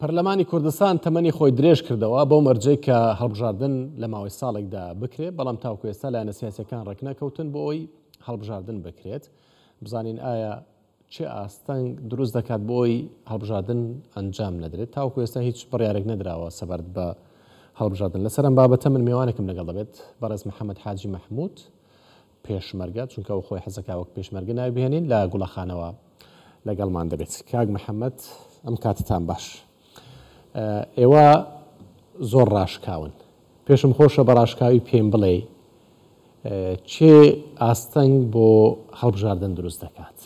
پەرلەمانی کوردستان تەمەنی خۆی درێژ کردەوە بەو مەرجەی کە هەڵبژاردن لە ماوەی ساڵێکدا بکرێت، بەڵام تاوەکو ئێستا لایەنە سیاسییەکان ڕێکنەکەوتن بۆ ئەوەی هەڵبژاردن بکرێت. بزانین ئایا چ ئاستەنگ دروست دەکات بۆ ئەوەی هەڵبژاردن ئەنجام نەدرێت؟ تاوەکو ئێستا هیچ بڕیارێک نەدراوە سەبارەت بە هەڵبژاردن. لەسەر ئەم بابەتە من مێوانێکم لەگەڵ دەبێت، بەڕێز محەمەد حاجی مەحمود، پێشمەرگە، چونکە ئەو خۆی حەزەکا وەک پێشمەرگە ناوی بهێنین، لە گوڵەخانەوە لەگەڵمان دەبێت. کاک محەمەد ئەم کاتتان باش. ئێوە زۆر ڕاشکاون. پێشم خۆشە بە ڕاشکاوی پێم بڵێی کێ ئاستەنگ بۆ هەڵبژاردن دروست دەکات؟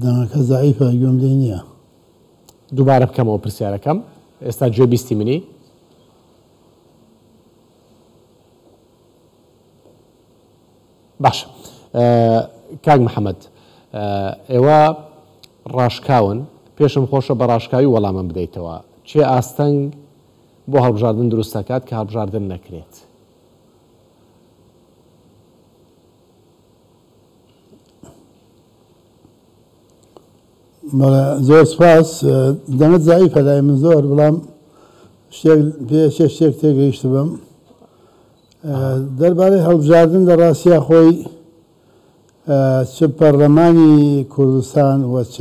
دەنگەکە زەعیفە گوێم لێی نییە. دووبارە بکەمەوە پرسیارەکەم ئێستا گوێ بیستی منی؟ باشە کاک محەممەد ئێوە ڕاشکاون پێشم خۆشە بە ڕاشکاوی وەڵامم بدەیتەوە چێ ئاستەنگ بۆ هەڵبژاردن دروست دەکات کە هەڵبژاردن نەکرێت؟ بەڵێ زۆر سپاس دەمت زەعیفە لای من زۆر بەڵام شتێک پێ شتێک تێگەیشتبم دەربارەی هەڵبژاردن لە ڕاستیا خۆی چ پەرلەمانی کوردستان و چ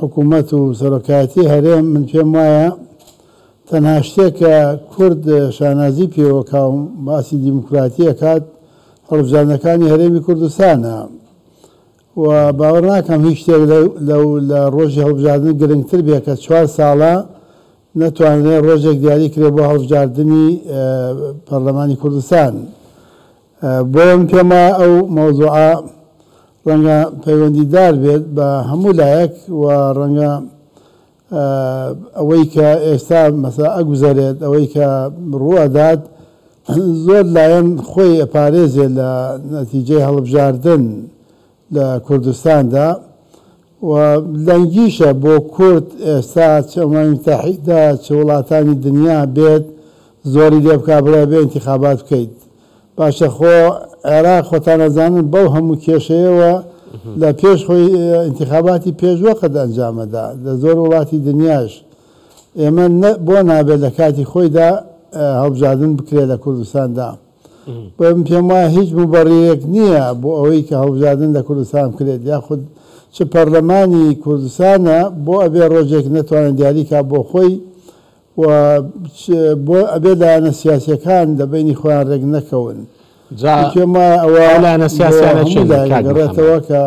حکوومەت و سەرۆکایەتی هەرێم من پێم وایە تەنها شتێک کە کورد شانازی پێوە کا و باسی دیموکراتی ئەکات هەڵبژاردنەکانی هەرێمی کوردستانە و باوەڕ ناکەم هیچ شتێک لەو لە ڕۆژی هەڵبژاردن گرنگتر بێ کە چوار ساڵە نەتوانرێ ڕۆژێک دیاری کرێ بۆ هەڵبژاردنی پەرلەمانی کوردستان. بۆیە من پێم وایە ئەو مەوزوعە ڕەنگە پەیوەندیدار بێت بە هەموو لایەک و ڕەنگە ئەوەی کە ئێستا مەسا ئەگوزەرێت ئەوەی کە ڕووئەدات زۆر لایەن خۆی ئەپارێزێ لە نەتیجەی هەڵبژاردن لە کوردستاندا و لەنگیشە بۆ کورد ئێستا چ ئەمەمی متەحیدە چ وڵاتانی دنیا بێت زۆری لێ بکا بڵێ بێ ئینتیخابات بکەیت باشە خۆ عێراق خۆتان ئەزانن بەو هەموو کێشەیەوە لە پێش خۆی ئینتیخاباتی پێش وەقت ئەنجامەدا لە زۆر وڵاتی دنیاش ئێمە بۆ نابێت لە کاتی خۆیدا هەڵبژاردن بکرێت لە کوردستاندا بۆیە من پێم وایە هیچ موبەڕیرێک نییە بۆ ئەوەی کە هەڵبژاردن لە کوردستان بکرێت یاخود چ پەرلەمانی کوردستانە بۆ ئەبێ ڕۆژێک نەتوانێت دیاری کا بۆ خۆی و بۆ ئەبێ لایەنە سیاسیەکان لە بەینی خۆیان ڕێک نەکەون. جا من پێم وایە ئەوە ئەو لایەنە بۆ سیاسیانە هەموو کێن لایەک کاک محەمەد؟ ئەگەڕێتەوە کە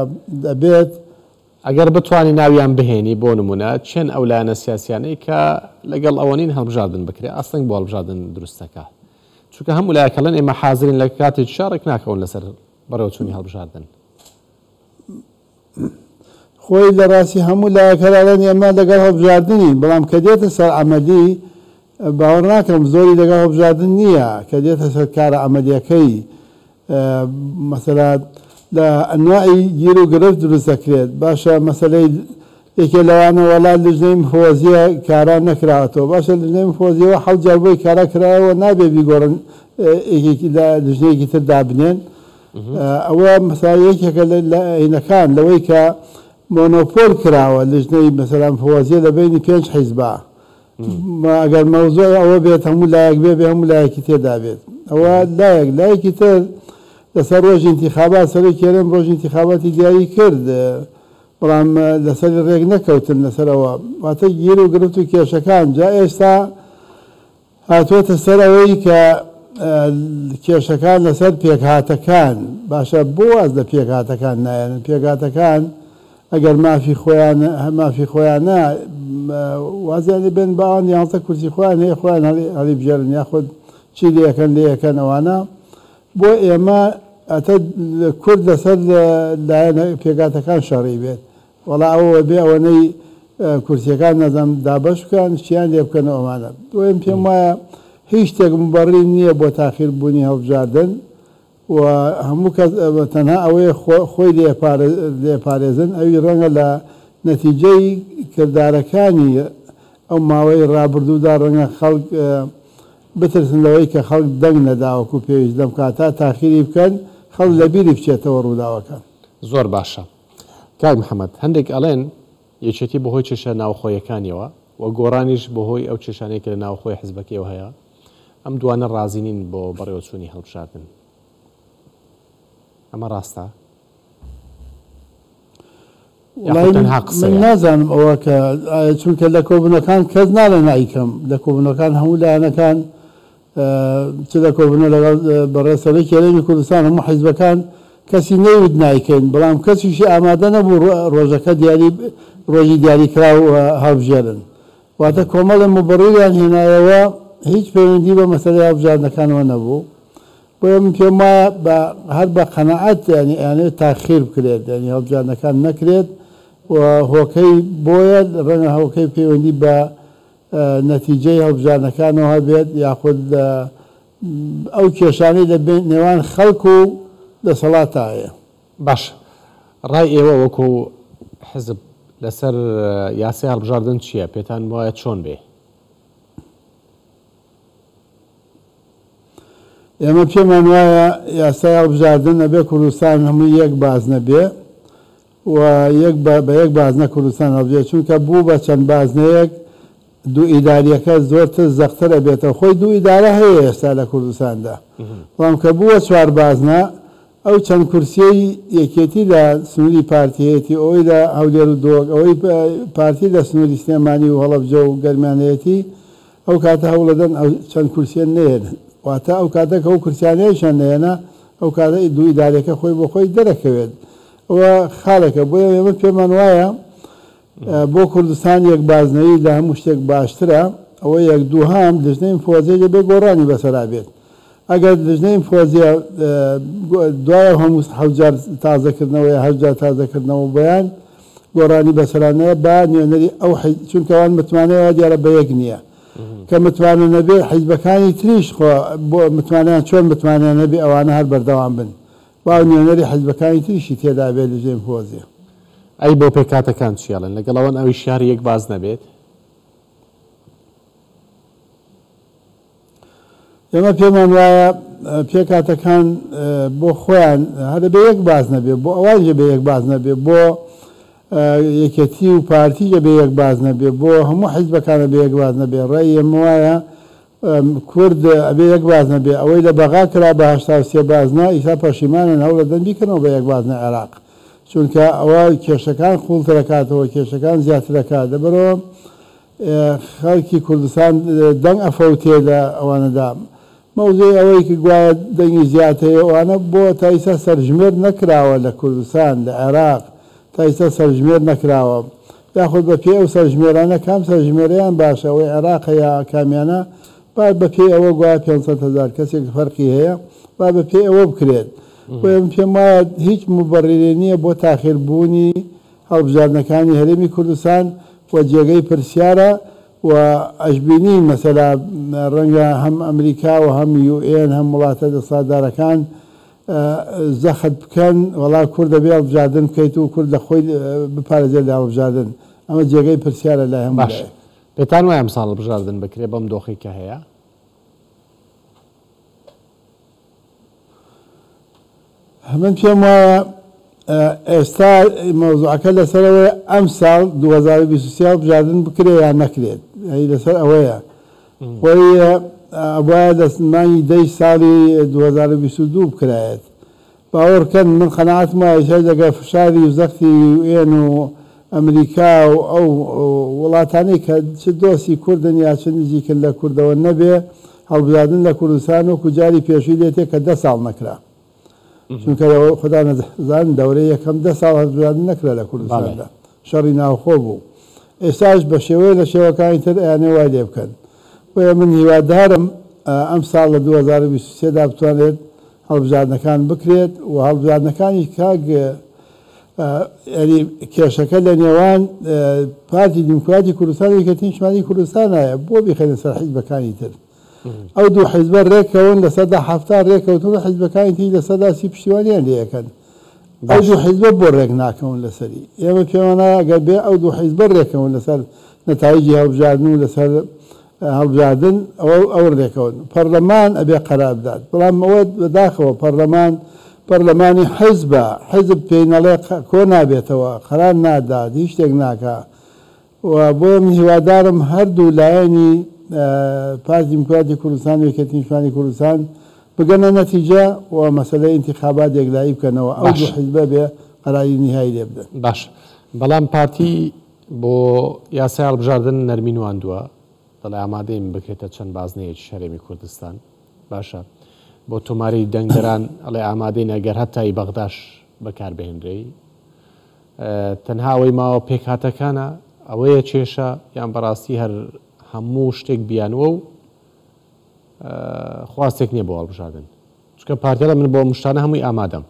ئەبێت. ئەگەر بتوانی ناویان بهێنی بۆ نمونە کێن ئەو لایەنە سیاسیانەی کە لەگەڵ ئەوە نین هەڵبژاردن بکرێ ئاستەنگ بۆ هەڵبژاردن دروست دەکا؟ چونکە هەموو لایەک ئەڵێن ئێمە حازرین لە کاتێکیشا ڕێک ناکەون لەسەر بەڕێوەچوونی هەڵبژاردن. خۆی لە ڕاستی هەموو لایەک هەر ئەڵێن ئێمە لەگەڵ هەڵبژاردنین، بەڵام کە دێتە سەر عەمەلی باوەڕ ناکەم زۆری لەگەڵ هەڵبژاردن نییە، کە دێتە سەر کارە عەمەلیەکەی مەسەلا لە ئەنواعی گیر و گرفت دروست دەکرێت، باشە مەسەلەی یەکێ لەوانە وەڵا لجنەی مفوەزیە کارا نەکراوەتەوە، باشە لجنەی مفوەزیەوە حەوت جار بۆی کارا کرایەوە نابێ بیگۆڕن یەکێکی لە لجنەیەکی تر دابنێن، ئەوە مەسەلا یەکێکە لە هینەکان لەوەی کە مۆنۆپۆل کراوە لجنەی مەسەلا مفوەزیە لە بەینی پێنج حیزبا، ئەگەر مەوزوع ئەوە بێت هەموو لایەک بێ بێ هەموو لایەکی تێدا بێت ئەوە لایەک، لایەکی تر لەسەر ڕۆژی ئینتیخابات سەرۆکی هەرێم ڕۆژی ئینتیخاباتی دیاری کرد بەڵام لەسەری ڕێک نەکەوتن لەسەر ئەوە واتە گیر و گرفت و کێشەکان جا ئێستا هاتووەتە سەر ئەوەی کە کێشەکان لەسەر پێکهاتەکان، باشە بۆ واز لە پێکهاتەکان نایەنن؟ پێکهاتەکان ئەگەر مافی خۆیان مافی خۆیانە وازیان لێ بێن با ئەوان یانزە کورسی خۆیان هەیە خۆیان هەڵیبژێرن یاخود چی لێ ئەکەن لێ ئەکەن ئەوانە بۆ ئێمە ئەتە کورد لەسەر لایەنە پێکهاتەکان شەڕی بێت وەڵا ئەوە بێ ئەوەنەی کورسیەکان نازانم دابەش بکەن چیان لێ بکەن و ئەمانە بۆیە من پێم وایە هیچ شتێک مبەڕی نییە بۆ تاخیر بوونی هەڵبژاردن و هەموو کەس تەنها ئەوەیە خۆی لێ پارێزن ئەوی ڕەنگە لە نەتیجەی کردارەکانی ئەو ماوەی ڕابردوودا ڕەنگە خەڵک. بترسن لەوەی کە خەڵک دەنگ نەدا وەکو پێویست لەم کاتە تاخیری بکەن خەڵک لەبیری بچێتەوە ڕووداوەکان. زۆر باشە کاک محمد هەندێک ئەڵێن یەکێتی بەهۆی کێشە ناوخۆیەکانیەوە و گۆڕانیش بەهۆی ئەو کێشانەی کە لە ناوخۆی حزبەکەیەوە هەیە ئەم دوانە ڕازی نین بۆ بەڕێوەچوونی هەڵبژاردن ئەمە ڕاستە؟ وەڵای من نازانم ئەوە کە چونکە لە کۆبوونەکان کەس ناڵێ نایکەم لە کۆبوونەکان هەموو لایەنەکان چ لە کۆبوونە لەگەڵ بەڕێز سەرۆکی هەرێمی کوردستان هەموو حیزبەکان کەسی نەیوت نایکەین بەڵام کەسیشی ئامادە نەبوو ڕۆژەکە دیاری ڕۆژی دیاریکراو هەڵبژێرن واتە کۆمەڵێ موبەڕیریان هێنایەوە هیچ پەیوەندی بە مەسەلەی هەڵبژاردنەکانەوە نەبوو بۆیە من پێم وایە بە هەر بە قەناعەت یانی ئەیانەوێت تاخیر بکرێت یانی هەڵبژاردنەکان نەکرێت و هۆکەی بۆیە ڕەنگە هۆکەی پەیوەندی بە نەتیجەی هەڵبژاردنەکانەوە هەبێت یاخود ئەو کێشانەی لە نێوان خەڵک و دەسەڵاتا هەیە. باشە ڕای ئێوە وەکو حزب لەسەر یاسای هەڵبژاردن چییە؟ پێتان وایە چۆن بێ؟ ئێمە پێمان وایە یاسای هەڵبژاردن ئەبێ کوردستان هەمووی یەک بازنە بێ و یەک بە یەک بازنە کوردستان هەڵبژێ چونکە بوو بە چەند بازنەیەک دوو ئیداریەکە زۆرتر زەقتر ئەبێتەوە خۆی دوو ئیدارە هەیە ئێستا لە کوردستاندا بەڵام کە بووە چوار بازنە ئەو چەند کورسیەی یەکێتی لە سنوری پارتی هەیەتی ئەوەی لە هەولێر و دهۆک ئەوەی پارتی لە سنوری سلێمانی و هەڵەبجە و گەرمیان هەیەتی ئەو کاتە هەوڵەدەن ئەو چەند کورسیە نەیەنن واتە ئەو کاتە کە ئەو کورسیانەیشیان نەیەنە ئەو کاتە دوو ئیدارەکە خۆی بۆ خۆی دەرەکەوێت ئەوە خاڵێکە بۆیە ئێمە پێمان وایە بۆ کوردستان یەک بازنەیی لە هەموو شتێک باشترە ئەوە یەک دووهام لجنەی مفوەزیە دەبێ گۆڕانی بەسەرا بێت ئەگەر لجنەی مفوەزیە دوای ئەو هەموو حەوت جار تازەکردنەوە یا هەشت جار تازەکردنەوە بۆیان گۆڕانی بەسەرا نەیە با نوێنەری ئەو حیز چونکە ئەوان متمانەی وا دیارە بە یەک نییە کە متمانە نەبێ حیزبەکانی تریش خۆ بۆ متمانەیان چۆن متمانەیان نەبێ ئەوانە هەر بەردەوام بن با نوێنەری حیزبەکانی تریشی تێدا بێت لجنەی مفوەزیە. ئەی بۆ پێکهاتەکان چی ئەڵێن لەگەڵ ئەوەن ئەویش هەر یەک باز نەبێت؟ ئێمە پێمان وایە پێکهاتەکان بۆ خۆیان هەر دەبێ یەک باز نەبێ، بۆ ئەوانیش دەبێ یەک باز نەبێ، بۆ یەکێتی و پارتیش دەبێ یەک باز نەبێ، بۆ هەموو حیزبەکان دەبێ یەک باز نەبێ. ڕای ئێمە وایە کورد ئەبێ یەک بازنە بێ، ئەوەی لە بەغا کرا بە 83 بازنە ئیستا پەشیمانن هەوڵەدەن بیکەنەوە بە یەک بازنە عێراق، چونکە ئەوە کێشەکان قوڵترەکاتەوە، کێشەکان زیاترەکات، لەبەرئەوە خەڵکی کوردستان دەنگ ئەفەوتێ لە ئەوانەدا. مەوزوعی ئەوەی کە گوایە دەنگی زیاد هەیە ئەوانە بۆ تا ئیستا سەرژمێر نەکراوە لە کوردستان، لە عێراق تا ئیستا سەرژمێر نەکراوە، یاخود بە پێی ئەو سەرژمێرانە کام سەرژمێرەیان باشە ئەوەی عێراقە یا کامیانە با بە پێی ئەوە گوایە 500 هەزار کەسێک فەرقی هەیە با بە پێی ئەوە بکرێت. بۆیە من پێم وایە هیچ موبەڕیرێ نییە بۆ تاخیر بوونی هەڵبژاردنەکانی هەرێمی کوردستان و جێگەی پرسیارە و ئەشبینین مەسەلا ڕەنگە هەم ئەمریکا و هەم یو ئێن هەم وڵاتە دەسەڵاتدارەکان زەخت بکەن وەڵا کورد دەبێ هەڵبژاردن بکەیت و کورد لە خۆی بپارێزێت لە هەڵبژاردن ئەمە جێگەی پرسیارە لای هەموو باشە لایەک. پێتان وایە ئەمساڵ هەڵبژاردن بکرێ بەم دۆخەی کە هەیە؟ من پێم وایە ئێستا مەوزوعەکە لەسەر ئەوەیە ئەمساڵ 2023 هەڵبژاردن بکرێ یان نەکرێت، یانی لەسەر ئەوەیە. خۆی ئەبوایە لە مانگی دەی ساڵی 2022 بکرایەت. باوەڕ کەن من قەناعەتم وایە ئێستا لەگەڵ فشاری و زەختی یو ئێن و ئەمریکا و ئەو وڵاتانەی کە چ دۆستی کوردن یا چ نزیکن لە کوردەوە نەبێ هەڵبژاردن لە کوردستان وەکو جاری پێشووی لێ تێ کە دە ساڵ نەکرا. چونکە خۆتان ئەزانن دەورەی یەکەم دە ساڵ هەڵبژاردن نەکرا لە کوردستاندا، شەڕی ناوخۆ بوو. ئێستاش بە شێوەیە لە شێوەکانی تر ئەیانەوێ وای لێ بکەن. بۆیە من هیوادارم ئەمساڵ لە 2023 دا بتوانرێت هەڵبژاردنەکان بکرێت و هەڵبژاردنەکانیش کاک یانی کێشەکە لە نێوان پارتی دیموکراتی کوردستان و یەکێتی نیشتمانی کوردستانایە بۆ بیخەینە سەر حیزبەکانی تر. ئەو دوو حیزبە رێککەون 70% رێککەوتون و حیزبەکانی تری 30% پشتیوانیان لێ ئەکەن. ئەو دوو حیزبە بۆ رێک ناکەون لەسەری؟ ئێمە پێمان وایە ئەگەر بێ ئەو دوو حیزبە رێککەون لەسەر نەتایجی هەڵبژاردن و لەسەر هەڵبژاردن ئەوە ئەو ڕێکەوت پەرلەمان ئەبێ قەرار بدات، بەڵام ئەوە بەداخەوە پەرلەمان پەرلەمانی حیزبە، حیزب پێی نەڵێ کۆ نابێتەوە، قەرار نادات، هیچ شتێک ناکا و بۆیە من هیوادارم هەردوو لایەنی پارتی دیموکراتی کوردستان و یەکێتی نیشتمانی کوردستان بگەنە نەتیجە و مەسەلەی ئینتیخابات یەکلایی بکەنەوە، ئەو دوو حیزبە بێ قەراری نیهایی لێ بدەن. باش بەڵام پارتی بۆ یاسای هەڵبژاردن نەرمی نواندووە، دەڵێ ئامادەین بکرێتە چەند بازنەیەکیش هەرێمی کوردستان. باشە بۆ تۆماری دەنگدەران ئەڵێ ئامادەین ئەگەر هەتا ئی بەغداش بەکاربهێنرێی. تەنها ئەوەی ماوە پێکهاتەکانە، ئەوەیە کێشە یان بەڕاستی هەر هەموو شتێک بیانووە و خواستێک نییە بۆ هەڵبژاردن؟ چونکە پارتی ئەڵێ من بۆ ئەم شتانە هەمووی ئامادەم.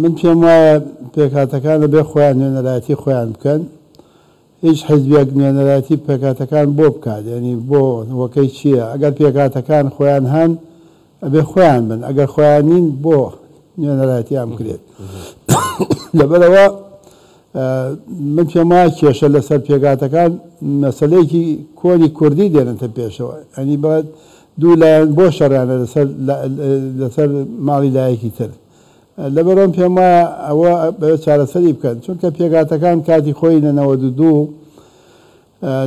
من پێم وایە پێکهاتەکان دەبێت خۆیان نوێنەرایەتی خۆیان بکەن، هیچ حیزبێک نوێنەرایەتی پێکهاتەکان بۆ بکات یعنی بۆ هۆکەی چییە؟ ئەگەر پێکهاتەکان خۆیان هەن ئەبێ خۆیان بن، ئەگەر خۆیان نین بۆ نوێنەرایەتیان بکرێت؟ لەبەرئەوە من پێم وایە کێشە لەسەر پێکهاتەکان مەسەلەیەکی کۆنی کوردی دێنێتە پێشەوە، یعنی بە دوو لایەن بۆ شەڕیانە لەسەر لەسەر ماڵی لایەکی تر. لەبەرئەوە پێم وایە ئەوە بەوێ چارەسەری بکەن، چونکە پێکهاتەکان کاتی خۆی لە 92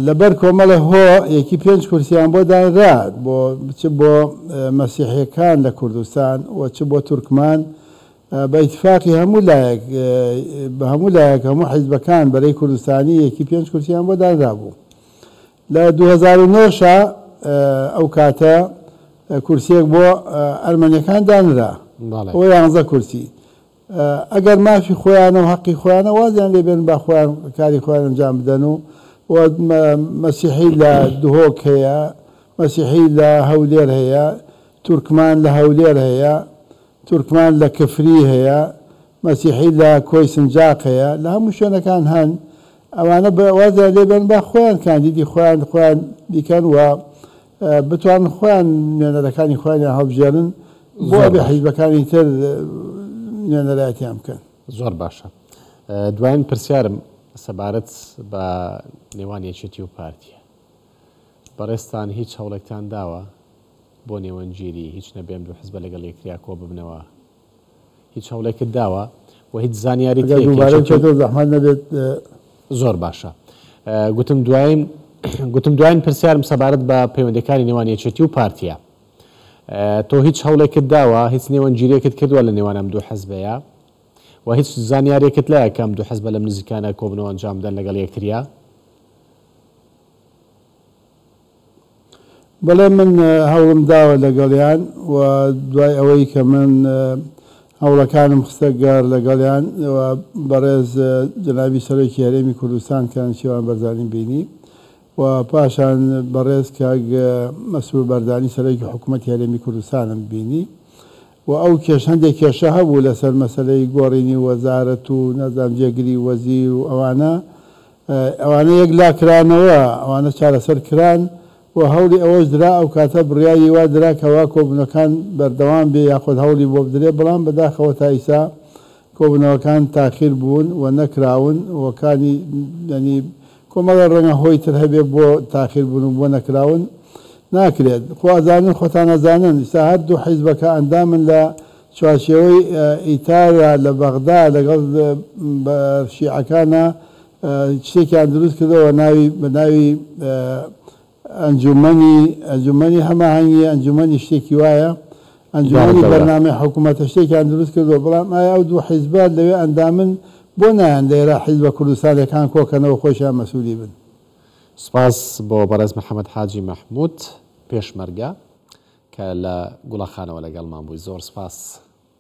لەبەر کۆمەڵێ هۆ یەکی پێنج کورسیان بۆ دانرا، بۆ چ بۆ مەسیحیەکان لە کوردستان و چ بۆ تورکمان، بە ئیتفاقی هەموو لایەک بە هەموو لایەک هەموو حیزبەکان بەرەی کوردستانی یەکی پێنج کورسیان بۆ دانرابوو. لە 2009 شا ئەو کاتە کورسیەک بۆ ئەرمەنیەکان دانرا، ئەوە 11 کورسی. ئەگەر مافی خۆیانە و حەقی خۆیانە وازیان لێ بێنن با خۆیان کاری خۆیان ئەنجام بدەن و مەسیحی لە دهۆک هەیە، مەسیحی لە هەولێر هەیە، تورکمان لە هەولێر هەیە، تورکمان لە کفری هەیە، مەسیحی لە کۆی سنجاق هەیە، لە هەموو شوێنەکان هەن، ئەوانە وازیان لێ بێنن با خۆیان کاندیدی خۆیان خۆیان بیکەن و بتوانن خۆیان نوێنەرەکانی خۆیانیان هەڵبژێرن بۆ ئەبێ حیزبەکانی تر نوێنەرایەتیان بکەن. زۆر باشە. دواین پرسیارم سەبارەت بە نێوان یەکێتی و پارتیە. بەڕێزتان هیچ هەوڵێکتان داوە بۆ نێوەندگیری، هیچ نەبێ ئەم دوو حزبە لەگەڵ یەکتریا کۆ ببنەوە؟ هیچ هەوڵێکت داوە و هیچ زانیاریت ئەگەر هەیە کە دووبارەی یەکێتی و بکەیتەوە زەحمەت نەبێت. زۆر باشە. گوتم دواین گوتم دواین پرسیارم سەبارەت بە پەیوەندیەکانی نێوان یەکێتی و پارتیە. تۆ هیچ هەوڵێکت داوە، هیچ نێوەندگیریەکت کردووە لە نێوان ئەم دوو حزبەیە و هیچ زانیاریەکت لایە کە ئەم دوو حزبە لەم نزیکانە کۆبنەوە ئەنجام بدەن لەگەڵ یەکتریا؟ بەڵێ من هەوڵم داوە لەگەڵیان و دوای ئەوەی کە من هەوڵەکانم خستە گەڕ لەگەڵیان و بەڕێز جەنابی سەرۆکی هەرێمی کوردستان کە نەچیروان بەرزانیم بینی و پاشان بەڕێز کاک مەسرور بەرزانی سەرۆکی حکوومەتی هەرێمی کوردستانم بینی و ئەو کێش هەندێک کێشە هەبوو لەسەر مەسەلەی گۆڕینی وەزارەت و نازانم جێگری وەزیر و ئەوانە ئەوانە یەکلا کرانەوە، ئەوانە چارەسەر کران و هەوڵی ئەوەش درا ئەو کاتە بڕیاری وا درا کەوا کۆبوونەکان بەردەوام بێ یاخود هەوڵی بۆ بدرێ، بەڵام بەداخەوە تا ئیستا کۆبوونەوەکان تاخیر بوون و نەکراون، هۆکانی یانی کۆمەڵێ ڕەنگە هۆی تر هەبێ بۆ تاخیر بوون و بۆ نەکراون ناکرێت. خۆ ئەزانن خۆتان ئەزانن ئیستا هەردوو حیزبەکە ئەندامن لە چوارچێوەی ئیتارە لە بەغدا لەگەڵ شیعەکانا شتێکیان دروست کردەوە ناوی بە ناوی ئەنجومەنی ئەنجومەنی هەماهەنگی ئەنجومەنی شتێکی وایە ئەنجومەنی بەرنامەی حکوومەتە شتێکیان دروست کردەوە، بەڵام ئایا ئەو دوو حیزبە لەوێ ئەندامن بۆ نایەن لێرە حیزبە کوردستانیەکان کۆکەنەوە خۆشیان مەسوولی بن؟ سوپاس بۆ بەڕێز محەمەد حاجی مەحمود پێشمەرگە کە لە گوڵەخانەوە لەگەڵمان بووی زۆر سوپاس.